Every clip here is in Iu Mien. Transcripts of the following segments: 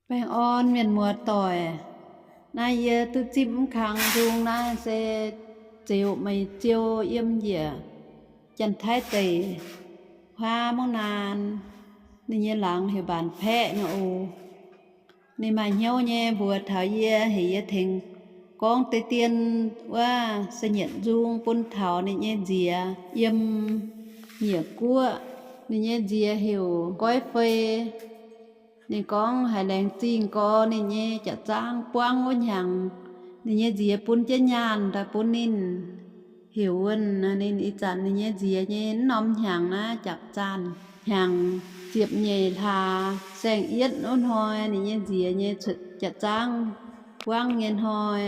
Baengh orn mienh muoz doic. Naaiv yie duqv zipv mv kang nzung naaiv se ziux meih ziou yiem njiec Janx-Taiv deic huaav mungv naan, ninh nyei laangz heuc Mbaanx Paeqv nyei oc. Ninh maaih hnyouv nyei mbuox taux yie, heuc yie tengx gorngv deix dien wuov se nyietc nzung bun taux ninh nyei nziex yiem nyiec guoqv. Ninh nyei nziex heuc Goiv Fei. Ninh gorngv haiz laengz zingh gorx ninh nyei jaav zaangv buangv wuov hnyangx, ninh nyei nziex bun jienv nyaanh daaih bun ninh. Heuc wuonh ninh ih zanc ninh nyei nziex nyei mv norm hnyangx naaiv jaav zaangv hnyangx ziepc nyeic hlaax saeng-yietv wuov hnoi, ninh nyei nziex nyei cuotv jaav zaangv buangv nyei hnoi,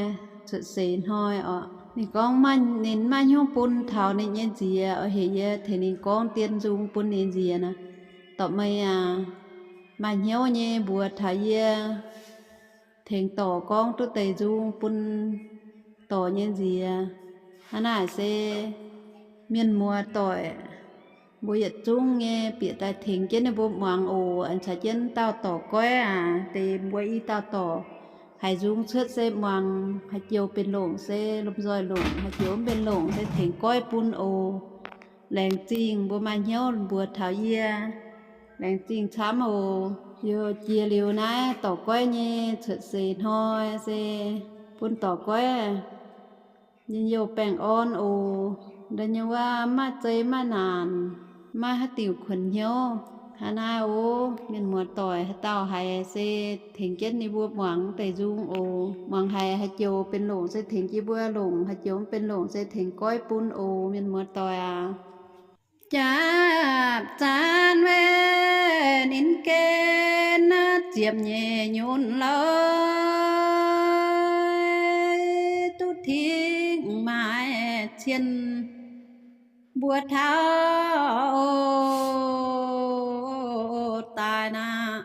cuotv seix hnoi oc. Ninh gorngv ninh maaih hnyouv bun taux ninh nyei nziex oc, heuc yie tengx ninh gorngv dien nzung bun ninh nziex naaiv. Dorh meih aac, maaih hnyouv nyei mbuox taux yie, tengx dorc gorngv duqv deix nzung bun dorc nyei nziex. Hnangv naaic se mienh muoz doic, mbuo yietc zungv nyei bieqc daaih tengx jienv ninh mbuo muangx oc. Aengx caux jienv dauh dorc goiv aac, deix mbuo i dauh dorc haiz nzung cuotv se muangx, haaix joux benx longc se lomh nzoih longc, haaix joux mv benx longc se tengx goiv bun oc. Laengz zingh mbuo maaih hnyouv mbuox taux yie. Laengz zingh camv oc. Yie jiex liuz naaiv dorc goiv nyei cuotv seix hnoi se bun dorc goiv njien-youh baengh orn oc. Nda'nyeic wuov mv maaih zei mv maaih naanc, mv maaih haaix diuc kuonx hnyouv. Hnangv naaiv oc, mienh muoz doic, haaix dauh haiz se tengx jienv ninh mbuo muangx deix nzung oc. Muangx haiz haaix joux benx longc se tengx jienv mbuo longc, haaix joux mv benx longc se tengx goiv bun oc, mienh muoz doic aac. Jaav zaanv weih ninh gen naaiv ziepc nyeic nyunc lorqc, duqv tingx maaiz cien mbuo taux daaih naaic.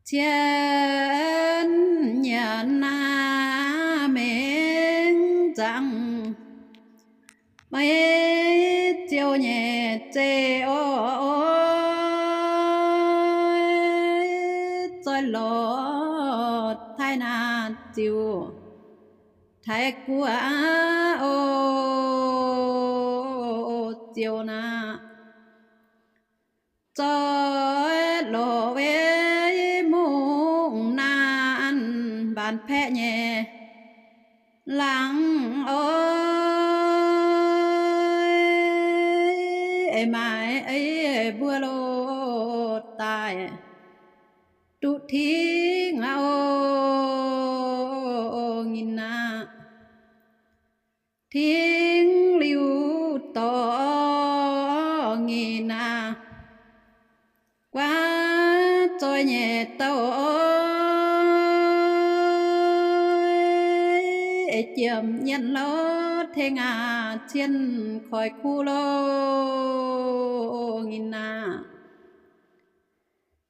Cien nyanc naaic mengh nzangc, maiv ziouc nyei zeiv oc. Zoih lorz taaih naaic ziouc taaih guoqv oc, ziouc naaic. Zoih lorz weic mungv naaic mbaanx paeqv nyei laangz oc, eix maaiz mbuo loz daaih duqv tingx aqv oc, nginh aqv. Tingx liuz dorh nginh aqv, guaav zoih nyei douh oc, jiem nyienx lorz tengx aqv, cien koi kuv loz nginh aqv.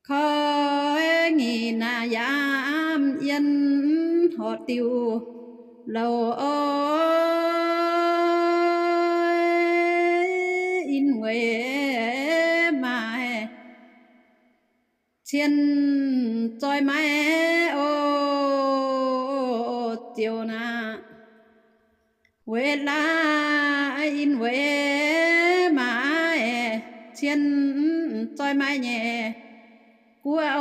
Koi nginh aqv, yaac yiem horqc diuh louc oc, in weic maaih cien zoih maiv oc, ziouc naaic. Weic laaix in weic maaih cien zoih maiv nyei guoqv oc,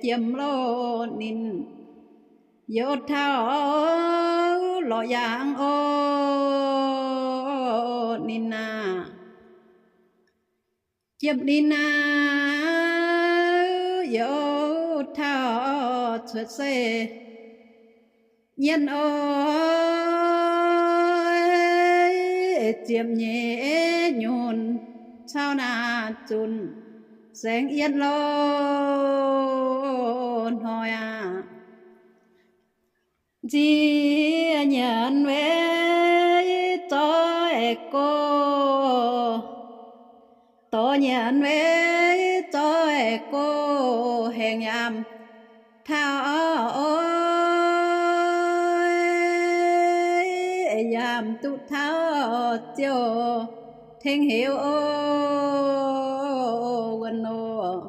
jiem loz ninh youz taux lorqc yaangv oc, ninh aah. Jiem ninh aah, youz taux cuotv seix nyienx oc, ziepc nyeic nyunc caux naaic zunc saeng-yietv loz hnoi aah. Nziex nyanc weic zoih gox, dorh nyanc weic zoih gox, haengh yaac taux oc, yaac duqv taux ziouc tengx heuc oc. wuonh nor.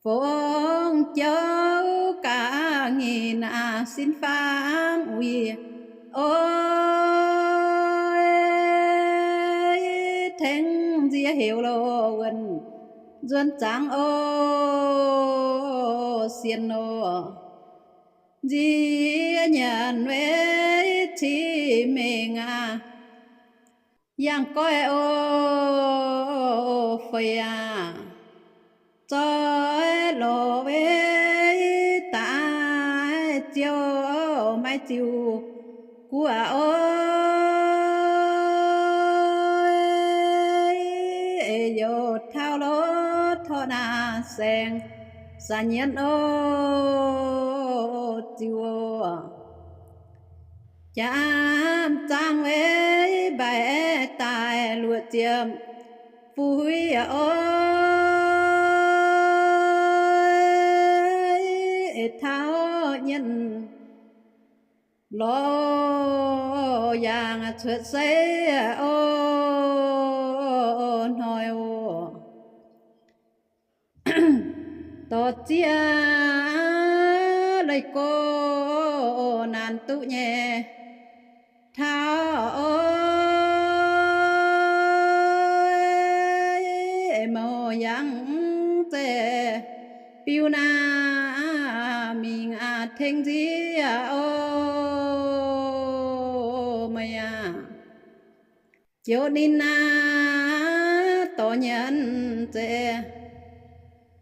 Fongc jouv ga'nyiec naaic sin fangv wuic o, tengx nziex heuc loz wuonh nzuonx zangx o, sienx nor. Nziex nyanc weic cing mengh aqv, yangh goiv o, feix aqv, zoix lorz weic daaih ziouc maiv ziux gu'aqv o. Eix youh taux lorz torqv naaic saeng, sa nyienz o, ziux o. Jaam zaangv weic mbaix daaih luoqc ziepc fuiv oc. Eix taux nyienz lorz yangh cuotv seix o, hnoi oc. Dorh zieqv leih go naanc duqv nyei taux oc. Mouc yangh zeiv biu naaic mingh aqv, tengx nziex oc, meih aqv. Joux ninh aqv, dorh nyanc zeiv,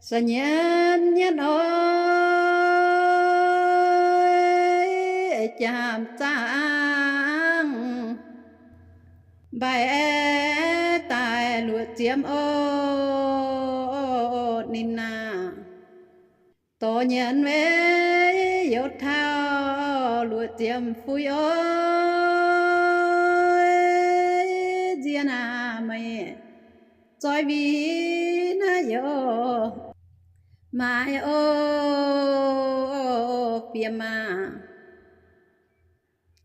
sa nyienz nyienz oc. Jaam zaangv mbaix daaih luoqc ziepc oc, ninh aqv. Dorh nyanc weic youh taux luoqc ziepc fuiv oc. Nziex naaic meih zoih win naaiv youh maaiz oc, fiem aac.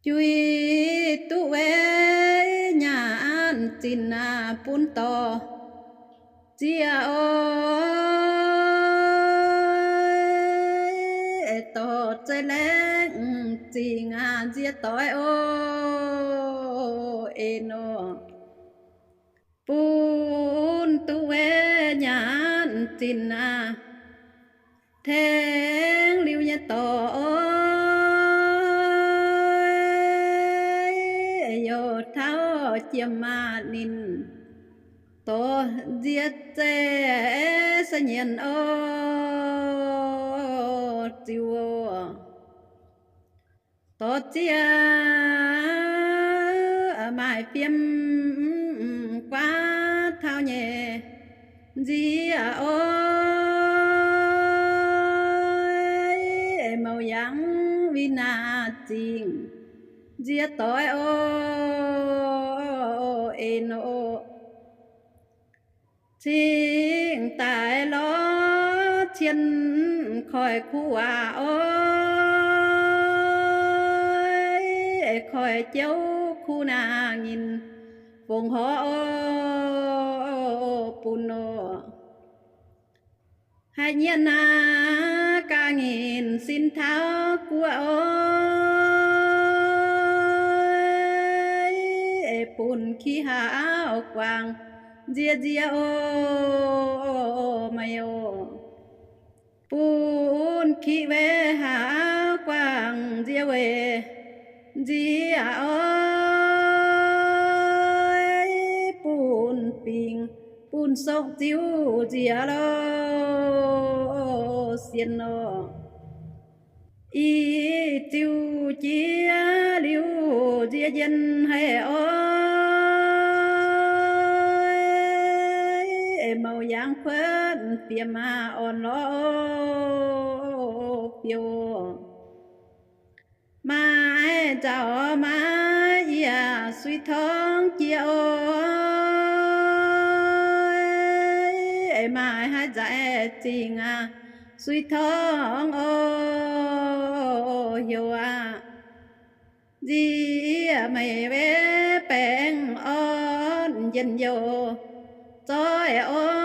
Juix duqv weic nyaanh zinh aac, bun dorh zieqv oc. Dorh zeiv laengz zingh aac, nziex doix oc, en oc. Bun duqv weic nyaanh zinh aac, tengx liuz nyei dorh oc. Youh taux jiem maah ninh dorh nziex zeiv, sa nyienz oc, ziux oc. Dorh zieqv maaih fiem guaav taux nyei nziex oc. Mouc yangh win naaic zingh nziex doix oc, en oc. Cingx daaih lorz cien koiv kuv waac oc, koiv jouv kuv naaic nyinh fongc horv oc, bun oc. Haiz nyienh naaic ga'nyiec sin taux guoqv oc, bun kiv haav guangc nziex nziex oc, meih oc. Bun kiv weic haav guangc nziex weic nziex oc, bun fingx bun sokv ziux nziex loh, sienx oc. Ih ziux jiex liuz nziex njien haic oc, mouc yangh kuotv fiem aac, orn lorz fiou. Maaih nzauc maaih yie suiv torngv jiex oc, maaih haaix nzaic zingh aac, suiv torngv oc, heuc aac. Nziex meih weic baengh orn njien-youh, zoih oc.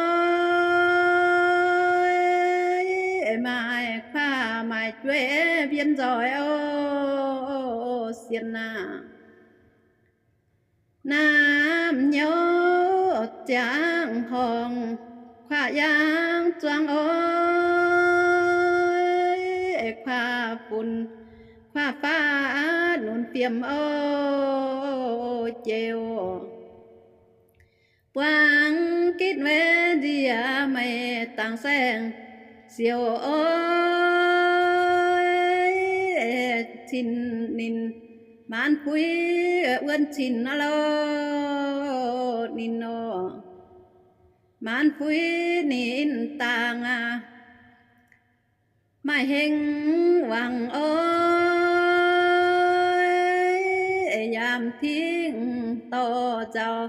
Maaih kuaaiv maaih jueiv mbienv nzoih oc, sienx aac. Naamh nyouz ziangh horngh kuaaiv yaangh zuangx oc, kuaaiv funx kuaaiv faav nunc fiem oc, jiex oc. Buangv gitv wetv nziex meih dangc saeng siouc oc, cin ninh maanz fuiv wuonv cin loh ninh oc. Maanz fuiv ninh dangh aac, maaih hengx wangc oc, yaac mv tingx dorh nzauh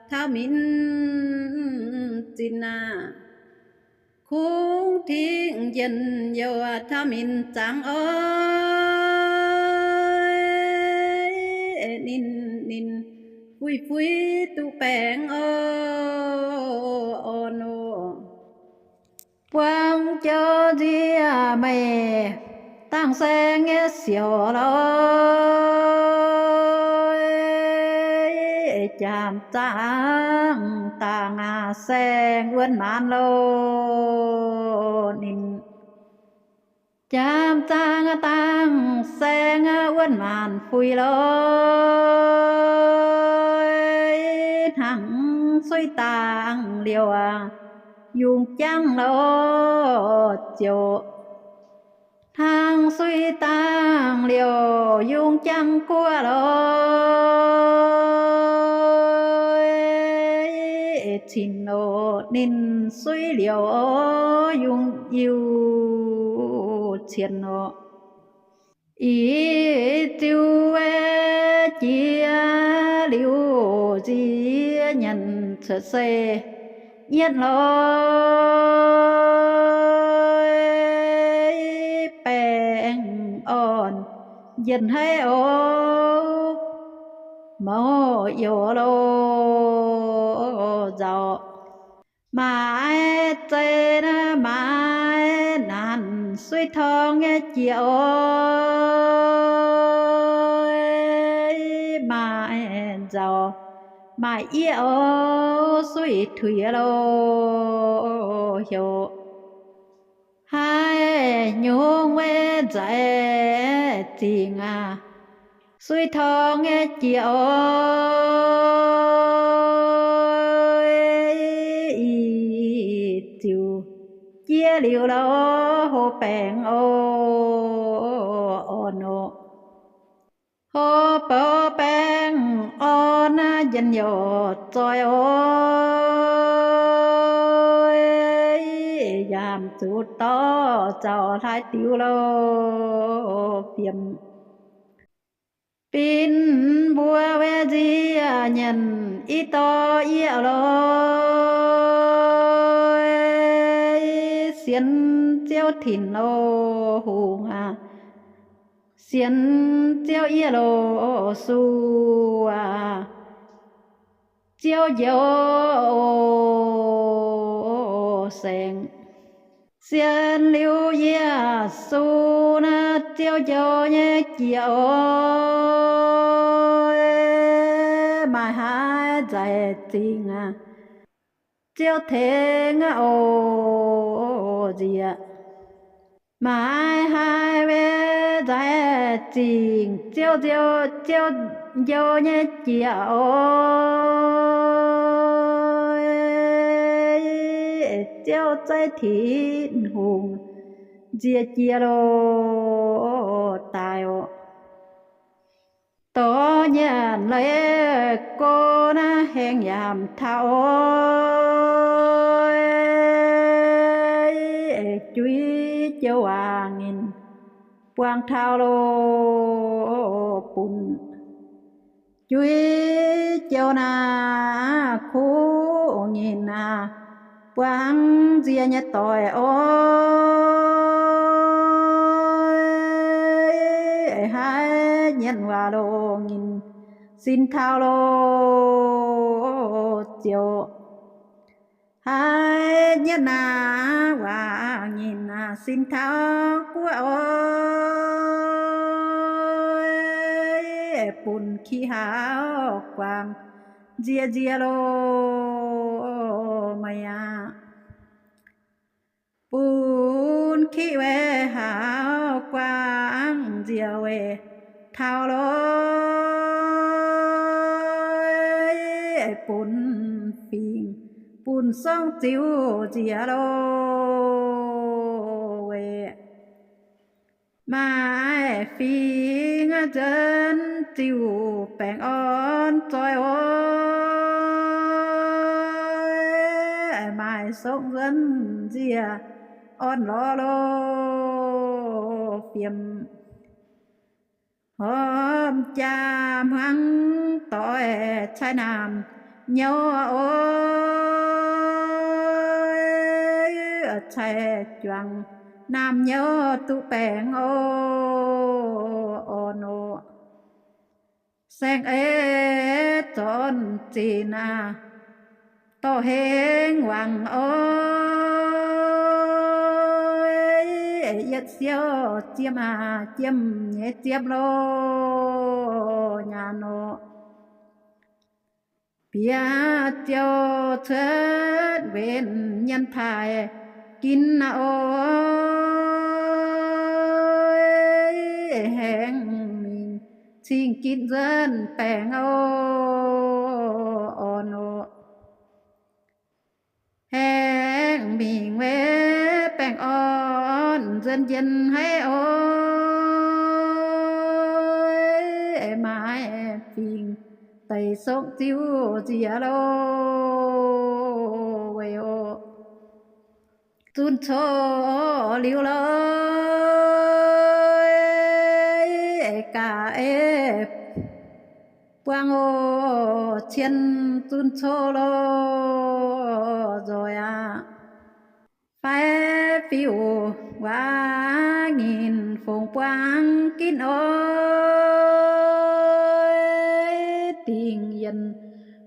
taux minc zinh aac. Kungx tingx njien-youh taux minc zaangc oc, ninh, ninh fuiv-fuiv duqv baengh oc, orn oc. Buangv jauv nziex meih dangh saeng nyei siouc loh, jaamc zaangv dangh saeng wuonv maanz loh ninh. Jaamc zaangv dangh saeng wuonv maanz fuix loh, hnangv suiv dangh liouh yungz jangv loh ziouc, hnangv suiv dangh liouh yungz jangv guoqv loh, cin loh ninh suiv liouh yungz yiuh cien loh. Ih ziuh jiex liuz nziex nyanc cuotv seix nyietv loh, baengh orn njien-haiv oc, mouz youz loh nzauh. Maaih zei naaiv maaih naanc suiv torngv nyei jiex oc, maaih nzauh maaih yieqv oc, suiv tuix loh heuc. Haiz nyungc wuov nzaic zingh aac, suiv torngv nyei jiex oc, ih ziuc jiex liuz loh hlo baengh oc, orn oc. Hlo bou baengh orn njien-youh zoih oc, yaac zuqc dorh zaux hlaaix diuv loh fiem. Binc mbuo wuov nziex nyanc i dorh yieqv loh, sienx Ziouv Tin-Hungh aac, sienx Ziouv yie loh su aac, Ziouv njoux saengx. Sienx liuz yie su naaiv Ziouv njoux nyei jiex oc, maaih haaix nzaic zingh aac, Ziouv tengx aqv oc nziex. Maaih haaix wei nzaic zingh Ziouv, Ziouv, Ziouv njoux nyei jiex oc, Ziouv Zaiv Tin-Hungh nziex jiex loh daaih oc. Dorh nyanc leiz go naaiv hengx yaac taux oc, juiz jouv waac nyinh buangh taux loh bun. Juiz jouv naaiv kuv nyinh aac, buangv nziex nyei doic oc, haiz nyienx waac loh nyinh sin taux loh ziouc. Aiv, nyatv naaiv waac nyinh sin taux guoqv oc, bun kiqv haav guangc nziex nziex loh meih aqv. Bun kiqv weic haav guangc nziex weic taux loh, bun fingx bun songv ziux nziex loh weic maaih fingx nzuonx ziux baengh orn zoih oc. Maaih songv nzuonx nziex orn lorz loh fiem, horpc jaa hmuangv doix cai naamh nyouv oc, cai juangc naamh nyouv duqv baengh oc, orn oc. Saeng-eix zornc zinh aac, dorh hengx wangc oc, yietv siouv ziepv aac, jiemh nyei ziepv loh nyaanh oc. Bieqc ziouc cuotv nquenc nyanc taaih ginv aqv oc, haengh mingh cing ginv nzuonx baengh oc, orn oc. Haengh mingh weic baengh orn nzuonx njien haiv oc, maaih fingx deix songv ziux nziex loh weic oc. Zunh cou liuz loh, gaax ei buangh oc, cien zunh cou loh nzoih aqv. Fai fiuv waac nyinh fongc buangh ginv oc, dingc yienh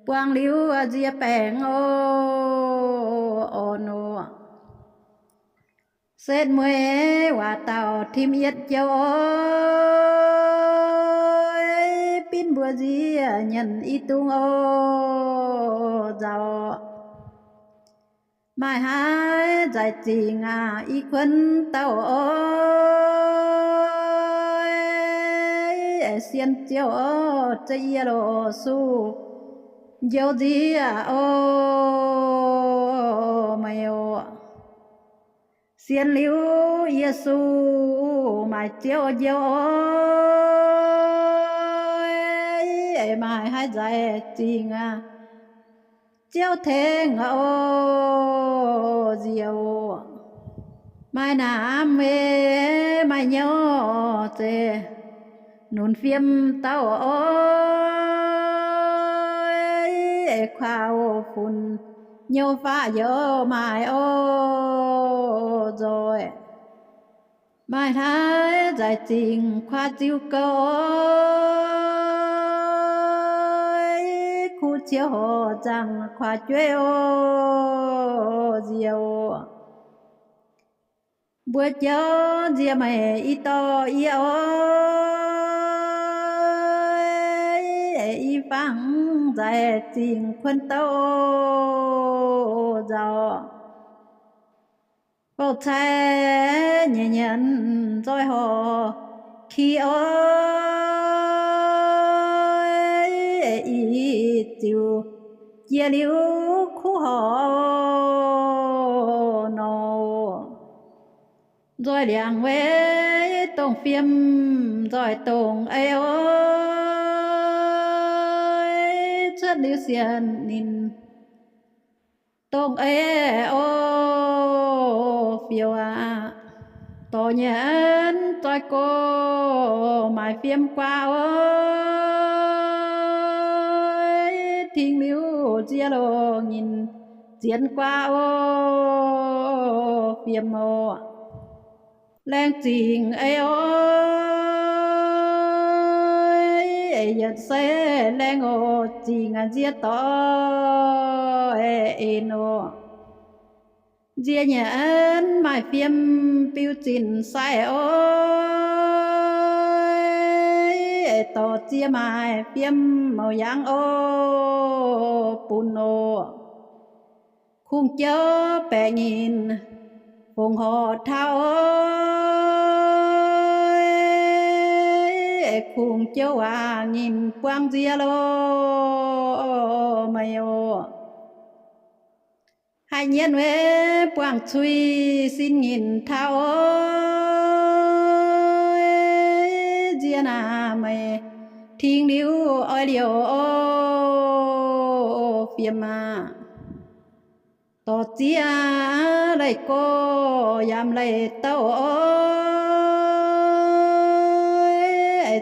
buangh liuz nziex baengh oc, orn oc. Setv mueiz waac dauh tim yietv jouh oc, binv mbuo nziex nyanc i dungz oc, nzauc. Maaih haaix nzaic zingh aac, i kuonx dauh oc, sien ziouc oc, za'yie loc suv njoux nziex oc, meih oc. Sien liuz Yesu maaih ziouv njoux oc, maaih haaix nzaic zingh aac, ziouv tengx oc, nziex oc. Maaih naamh weic maaih nyouv zeiz nunc fiem dauh oc, kuaaiv funx nyouv faqv youz maaih oc, nzoih. Maaih hlaaix nzaic zingh kuaaiv ziux gouv oc, kuv ciouv horc zaangc kuaaiv jueiv oc, nziex oc. Mbuo jauv nziex meih i dorh yie oc, i fangx nzaic zingh kuonx douv nzauc. Bouh cai nyei nyanc nzoih horc ki oc, i ziux jiex liuz kuv horc nor. Nzoih liangx weic dongh fiem nzoih dongh ei oc, cuotv liuz sienx ninh dongh ei oc, fiou aqv. Dorh nyanc zoih go maaih fiem guaax oc, tingx liuz nziex loh nyinh zienx guaax oc, fiem oc. Laengz zingh ei oc, yietc sei laengz oc, zingh nziex doix en oc. Nzie nyanc maaih fiem biu zinh sai oc, dorc ziex maaih fiem mouc yangh oc, bun oc. Kungx jouv baeqc nyinh fongc horc taux oc, kungx jouv waac nyinh buangv nzie loh, meih oc. Haih nyienv weic buangh cui sin nyinh taux oc, nzie naaic meih ting liuz oix liouc oc, fiem aac. Dorc ziex leih go yaac leih douh oc,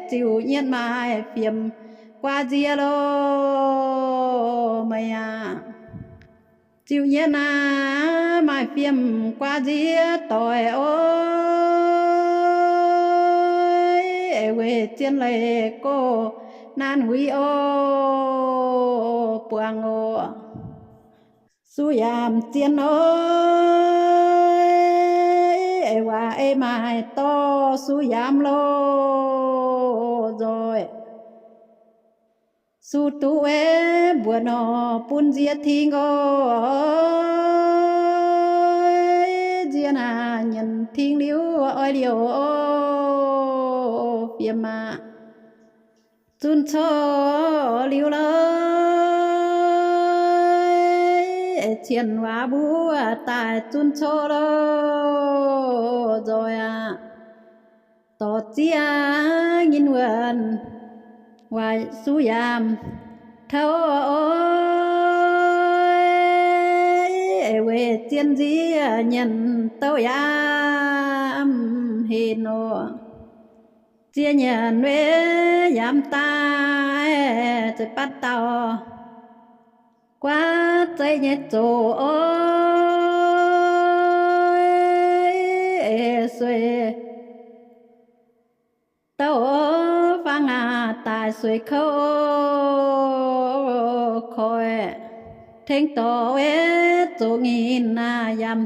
ziouc nyienv maaih fiem guaav nzie loh, meih aac. Ziouc nyienv aac maaih fiem guaav nzie doic oc, weic zien leih go naanc wuic oc, buangh oc. Suv yaamc zien oc, waac ei maaih dorh suv yaamc loh nzoih. Suv duqv wuov mbuoqc nor bun nzie ting oc, nzie naaic nyienc ting liuz oix liouc oc, fiem aac. Zunc corc liuz lorqc, cien waac mbuo daaih zunc corc loh nzoih aac. Dorc ziex nyinh wuonc waac suv yaamc taux oc, weic zien nzie nyienc douh yaamc henc oc. Nzie nyienc weic yaamc daaih zeix batv dauh guaav zeiv nyei zoqc oc, sueih douh oc, fangx aac daaih sueih kouv koic. Tengx dorc weic zoqc nyinh aac, yaac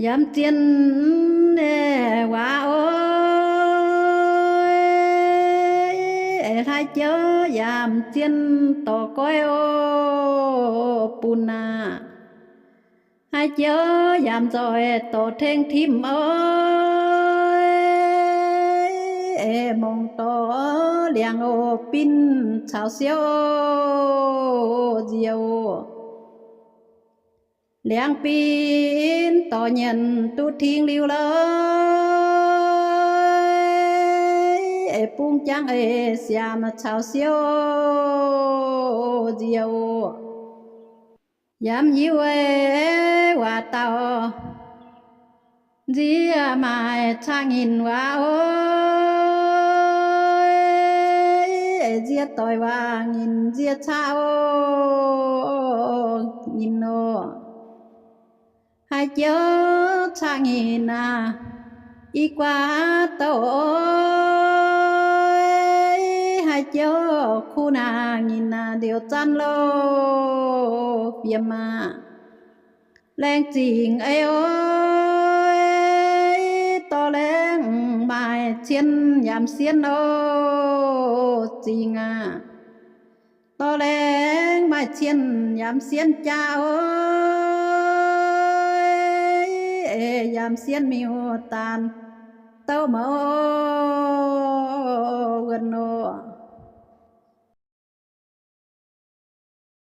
yaac zien waac oc, hlaaix jouv yaac zien dorc goiv oc, bun aac. Haaix jouv yaac nzoih dorc tengx timv oc, mongc dorc liangx oc, bin caux siouv nzie oc. Liangx bin dorc nyienc duqv ting liuz lorqc, bung jangv eix siaamx caux siouv nzie oc. Yaac mv hiuv ei waac dauh nzie maaih caqv nyinh waac oc, nzie doic waac nyinh nzie caqv oc, nyinh oc. Haaix jouv caqv nyinh aac, i guaav douh oc, haaix jouv kuv naanc nyinh aac, ndiouc zanv loh fiem aac. Laengz zingh ei oc, dorh laengz maaih cien yaac m'sieqv oc, zingh aac. Dorh laengz maaih cien yaac m'sieqv jaax oc, yaac m'sieqv miuc daanh douh mouz oc.